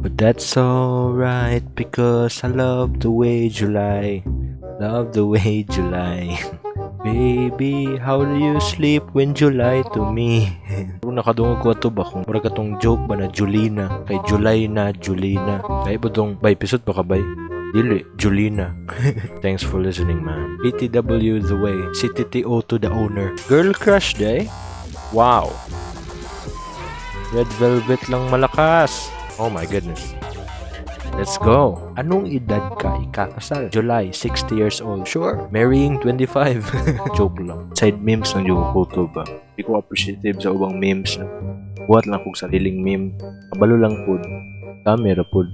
But that's alright because I love the way July. Love the way July. Baby, how do you sleep when July to me? Kung nakadungog ko ato ba kung mura katong joke ba na Julina kay July na Julina. Kay ba tong bay pisot ba ka bay? Dili, Julina. Thanks for listening, man. BTW the way. CTTO to the owner. Girl crush day? Wow. Red Velvet lang malakas. Oh my goodness. Let's go. Anong edad ka ikakasal? July, 60 years old. Sure. Marrying 25. Joke lang. Side memes lang yung ko to ba? Di ko appreciative sa ubang memes. Buhat lang kog sariling meme. Kabalo lang pud. Camera pud.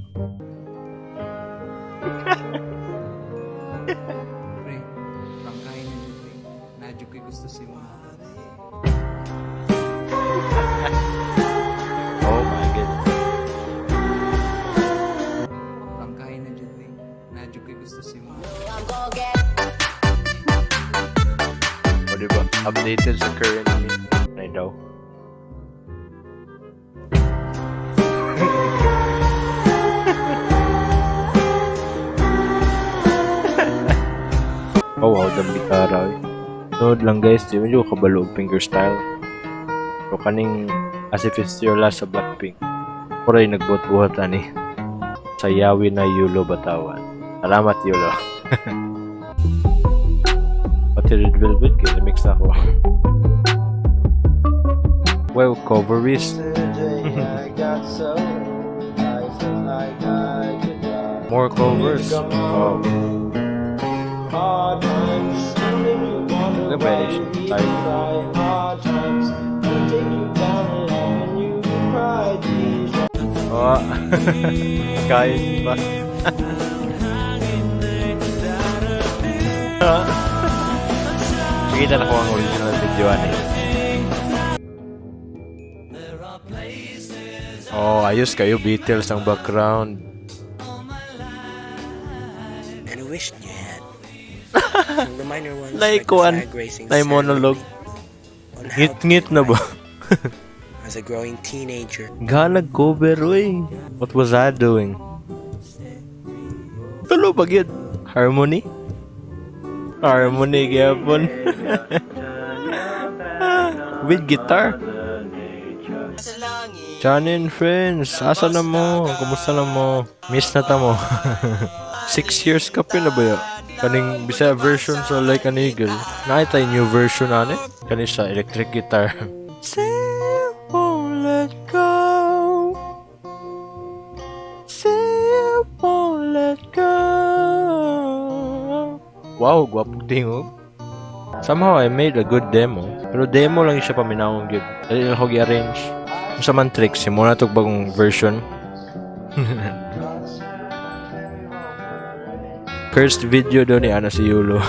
Pre, prangkahin na jud pre. Naa jud ko'y gusto sa imo. Oh my goodness. Prangkahin na jud pre. Naa jud ko'y gusto sa imo. O diba? Updated sa current meme. Ay daw. Oh wow, dam gitara eh. Nood lang guys, di medyo kabalo og finger style. Pero kaning As If It's Your Last sa Blackpink. Puray nagbuhat-buhat ani. Sayawi na Yulo Batawan. Salamat Yulo. Pati Red Velvet kay remix ako. Well, cover is more covers. Oh. Ano ba yun? Tayo. Oh. Kain pa. Pakita na ko ang original video ani. Oh, ayos kayo Beatles ang background. And I wished you had. From the minor ones Like like the kuan, flag racing nay monologue. ceremony on how to Ngit-ngit na ba? as a growing teenager. Ganag cover, uy. What was I doing? Tulo ba gyud? Harmony? Harmony gyapon. With guitar. Johnny and friends, asa na mo? Kumusta na mo? Miss na ta mo. 6 years ka pila ba ya? Kaning Bisaya version sa Like an Eagle. Naa tay new version ani? Kani sa electric guitar. Say won't let go. Say won't let go. Wow, gwapong tingog. Somehow I made a good demo. Pero demo lang siya paminawong gyud. Dali lang ko gi-arrange. Unsa man tricks, himo na tog bagong version. First video daw ni Ana si Yulo.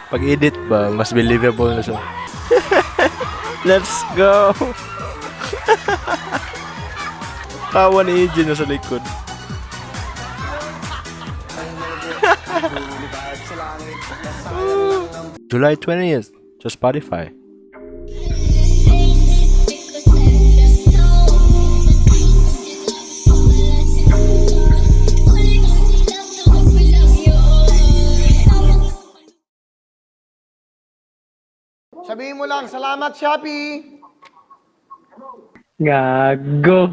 Pag-edit ba, mas believable na siya. Let's go! Tawa ni AJ na sa likod. July 20th sa Spotify. Sabihin mo lang, salamat Shopee! Gago.